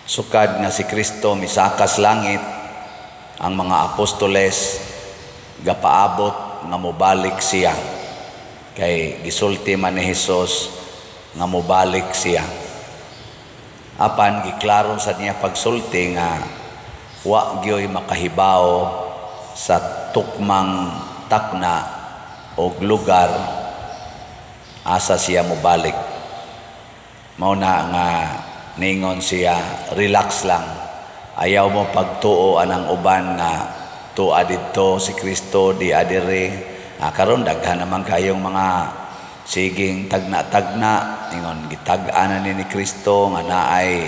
Sukad nga si Kristo misakas langit, ang mga apostoles gapaabot nga mobalik siya. Kay gisulti man ni Hesus nga mobalik siya. Apan giklaro sa niya pagsulti nga wa gyoy makahibaw sa tukmang takna og lugar asa siya mobalik. Mao na nga ningon siya, "Relax lang. Ayaw mo pagtuo anang uban nga tua didto si Kristo, di adire." Karon daghan naman kayong mga siging tagna-tagna, ingon gitag-an na ni Kristo nga naay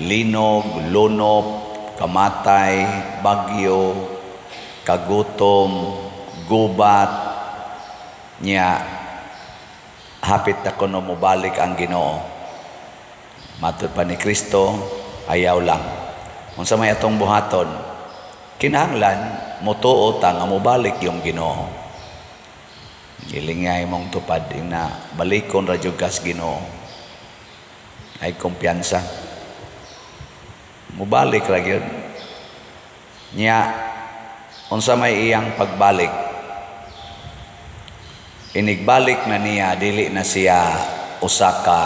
linog, lunop, kamatay, bagyo, kagutom, gubat, nya hapit na kuno mobalik ang Ginoo. Matud pa ni Kristo, ayaw lang. Unsa may atong buhaton? Kinahanglan motuo ta nga mobalik yung Ginoo. Gilingay mong tupad na balikon ra jud kas Ginoo. Ay kumpiyansa. Mobalik ra gyud. Nya unsa may iyang pagbalik? Inigbalik na niya, dili na siya usa ka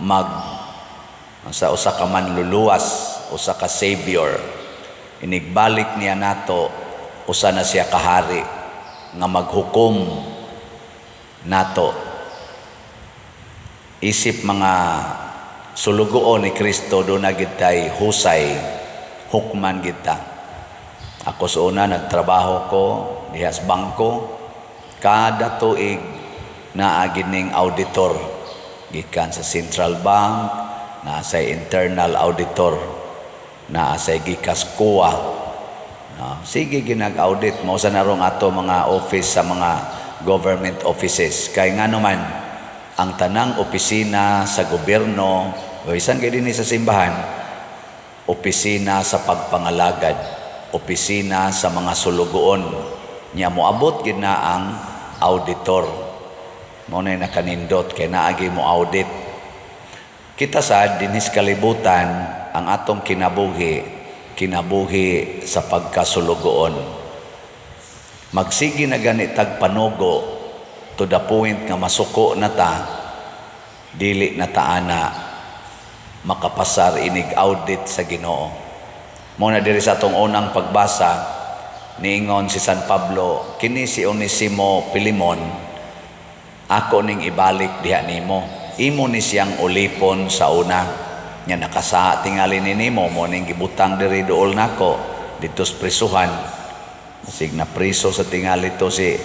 mag sa usa ka manluluwas, usa ka savior. Inigbalik niya nato, usa na siya kahari nga maghukom nato. Isip mga sulugoon ni Kristo, duna gyud tay husay, hukman gyud ta. Ako sa una, nagtrabaho ko diha sa bangko. Kada tuig naa ning auditor gikan sa central bank, naa sa internal auditor, naa sa gikas COA. No, sige ginag-audit mo sa narong ato mga office sa mga government offices. Kay nga naman ang tanang opisina sa gobyerno o isan kay dinhi sa simbahan, opisina sa pagpangalagad, opisina sa mga sulugoon. Nya moabot gid na ang auditor. Mao na nakanindot kay naagi mo audit. Kita sad dinhi sa kalibutan, ang atong kinabuhi, kinabuhi sa pagkasulugoon. Magsige na gani tag panugo to the point nga masuko na ta, dili na ta ana makapasar inig audit sa Ginoo. Mao na diri sa atong unang pagbasa, niingon si San Pablo, "Kini si Onesimo, Pilimon, ako ning ibalik diha nimo. Imo ni siyang ulipon sa una. Nya nakasa tingali ni nimo, mo ning gibutang diri duol nako didto sa prisuhan." Sig na priso sa tingali to si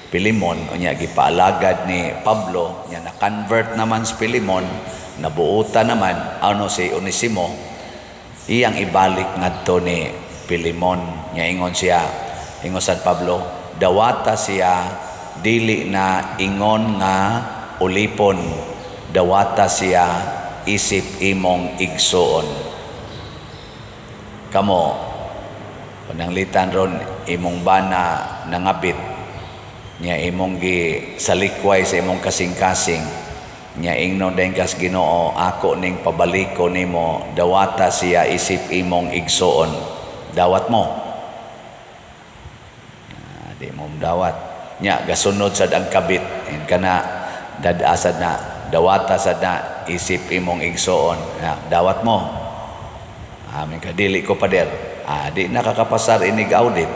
Pilimon, unya gipaalagad ni Pablo, nya na-convert naman si Pilimon, nabuutan naman ano si Onesimo, iyang ibalik ngadto ni Pilimon. Nya ingon siya, ingon San Pablo, "Dawata siya dili na ingon nga ulipon, dawata siya isip imong igsuon." Kamo, pananglitan ron imong bana nangabit, nya imong gi salikway sa imong kasing-kasing, nya ingnon din kas Ginoo, "Ako ning pabaliko nimo, dawata siya isip imong igsuon." Dawat mo? Di mo dawat. Nya gasunod sad ang kabit in kana dad-asad na, "Dawata sad na isip imong igsuon." Dawat mo? Amin ka, "Dili ko, pader." Di nakakapasar inig audit.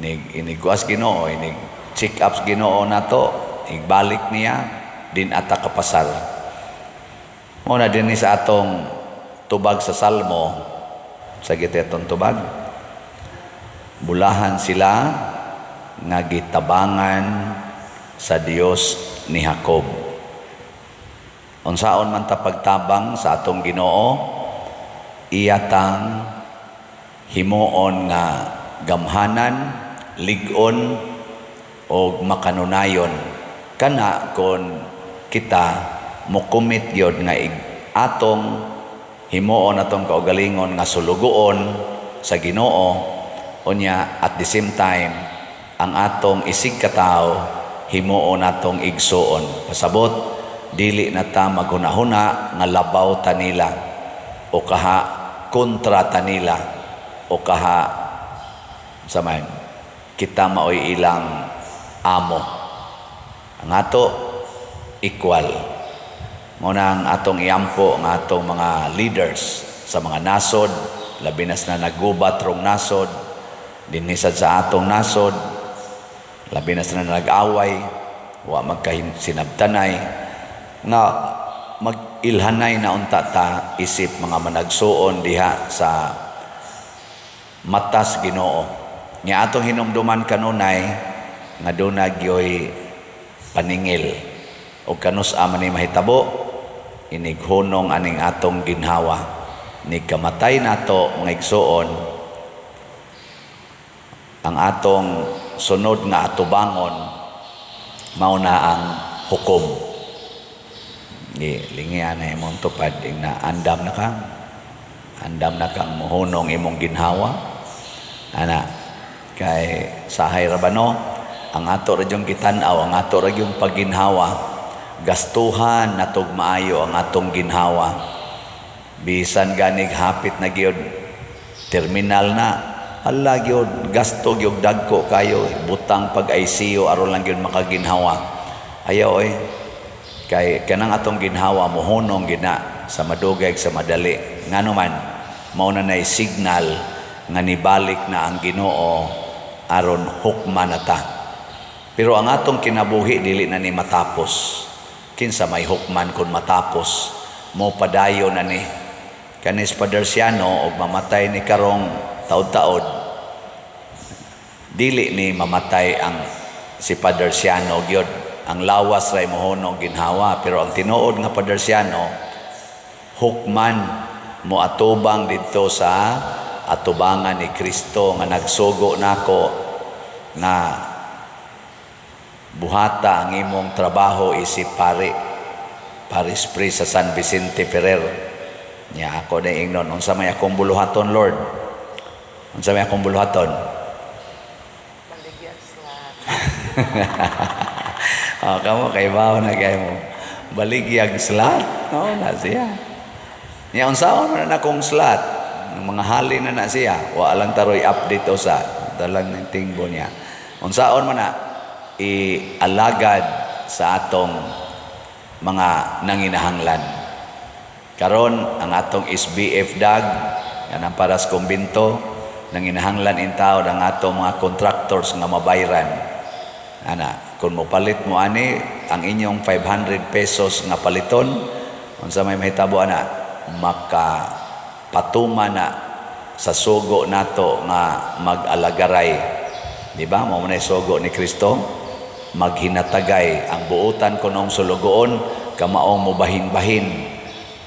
Inig iniguas Ginoo, inig check ups Ginoo nato, igbalik niya din ata kapasar. Mo na din ni sa atong tubag sa Salmo, sa atong tubag. Bulahan sila nga gitabangan sa Dios ni Jacob. Unsaon man ta pagtabang sa atong Ginoo? Iyatang himuon nga gamhanan, lig-on og makanunayon. Kana kon kita mo-commit gyud nga atong himuon atong kaugalingon nga sulugoon sa Ginoo, unya at the same time ang atong isig katawo himuon atong igsuon. Pasabot, dili na ta maghuna-huna nga labaw ta nila. o kaha kontra ta nila o kaha sa man kita maoy ilang amo. Ang ato equal. Mao na ang atong iampo ang atong mga leaders sa mga nasod, labi na sa nagubat rong nasod, dinhi sad sa atong nasod, labi na sa nag-away, wa magkasinabtanay, nga mag-ilhanay na unta ta isip mga managsuon diha sa matas Ginoo. Nga atong hinumduman kanunay nga duna gyoy paningil o kanus-a man ni mahitabo inighunong aning atong ginhawa ni kamatay nato, mga igsuon. Ang atong sunod nga atubangon mao na ang hukom. Di lingian na imong tupad ing na andam na kang mohunong imong ginhawa ana, kay sahay ra ba, no? Ang ato ra yung gitan-aw ang ato ra yung pagginhawa, gastuhan natog maayo ang atong ginhawa, bisan ganig hapit na gyud terminal na. Hala gyud, gasto gyud dagko kayo, butang pag ICU aron lang gyud makaginhawa. Ayaw oy, kay kanang atong ginhawa mohunong gina sa madugay, sa madali. Ngano man, mao na nay signal nga nibalik na ang Ginoo aron hukman na ta. Pero ang atong kinabuhi dili na ni matapos. Kinsa may hukman kung matapos? Mo padayon na ni kanis Padersiano og mamatay ni karong taod-taod, dili ni mamatay ang si Padersiano gyud. Ang lawas ray mohunong ginhawa, pero ang tinuod nga Padersiano hukman mo atubang didto sa atubangan ni Kristo nga nagsugo nako nga buhata ang imong trabaho isip pari, parish priest sa San Vicente Ferrer. Nya ako na ingnon, "Unsa may akong buluhaton, Lord? Unsa may akong buluhaton?" Baligyan slot. Oh, kamo kay bawo na kay mo. Baligyag slot. No, na siya. Nya unsaon man na akong slot? Ang mga hali na na siya. Wa lang taroy update usa. Dalang ng tingbo niya. Unsaon man na ialagad sa atong mga nanginahanglan. Karon ang atong SBF dag kanang para sa kumbinto, nanginahanglan in taon ang atong mga contractors nga mabayran. Ana, kung mopalit mo ani ang inyong 500 pesos nga paliton, unsa may mahitabo ana, maka patuma na sa sugo nato nga mag-alagaray. Di ba? Mao man sugo ni Kristo, maghinatagay ang buotan kunong sulugoon kamaong mobahin-bahin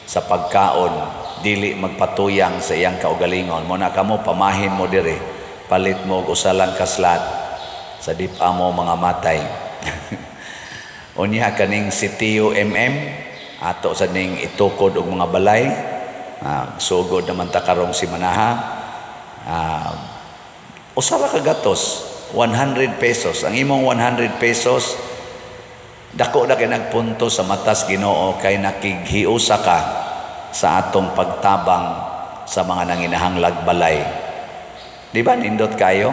sa pagkaon, dili magpatuyang sa iyang kaugalingon. Mo na kamo pamahin mo dire, palit mo og usa lang ka slot sa dip mo mga matay. Unya kaning si Tio MM ato sa ning itukod og mga balay. Sugod naman ta karong simanaha. Usa ra ka gatos, 100 pesos. Ang imong 100 pesos dako na kay nagpunto sa matas Ginoo kay nakighiusa ka sa atong pagtabang sa mga nanginahanglag balay. Di ba nindot kayo?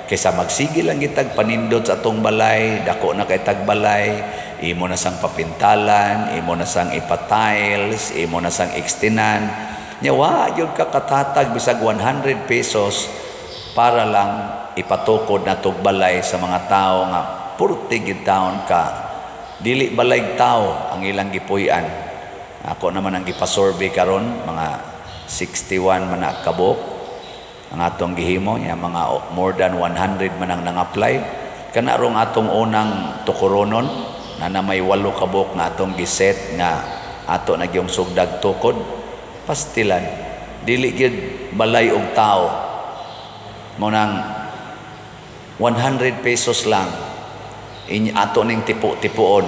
Kaysa magsige lang gitag panindot sa atong balay, dako na kay tagbalay, imo na sang papintalan, imo na sang ipatiles, imo na sang extenan. Nya wa gyud ka katatag bisag 100 pesos para lang ipatukod na tog balay sa mga tao nga purti gid taon ka dili balay tao ang ilang gipuy-an. Ako naman ang gipasurvey karon, mga 61 man na kabuok ang atong gihimo. Nya mga more than 100 man ang nang-apply. Kana rong atong unang tukuronon na na may 8 kabuok nga atong giset nga ato na gyung sugdag tukod. Pastilan, dili gyud balay og tao. Mo nang 100 pesos lang in ato ning tipo-tipuon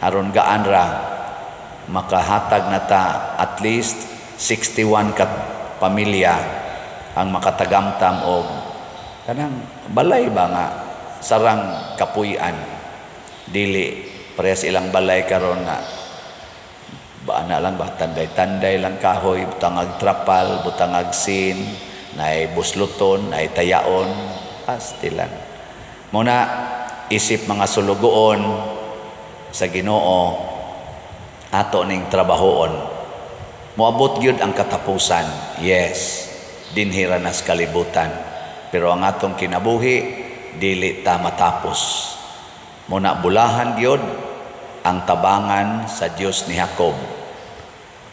aron gaan ra makahatag na ta at least 61 ka pamilya ang makatagamtam og kanang balay ba nga sarang kapuy-an, dili parehas ilang balay karon nga Ba na lang ba, tanday-tanday lang kahoy, butangag trapal, butangag sin, naay busluton, naay tayaon, pastilan. Muna, isip mga sulugoon sa Ginoo, ato ning trabahoon. Moabot gyud ang katapusan. Yes, dinhi ra nas kalibutan. Pero ang atong kinabuhi dili ta matapos. Muna bulahan gyud ang tabangan sa Dios ni Jacob.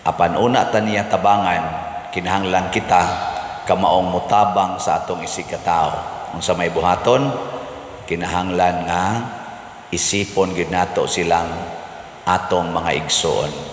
Apan una ta niya tabangan, kinahanglan kita kamaong mutabang sa atong isigkatao. Unsa may buhaton, kinahanglan nga isipon gyud nato silang atong mga igsoon.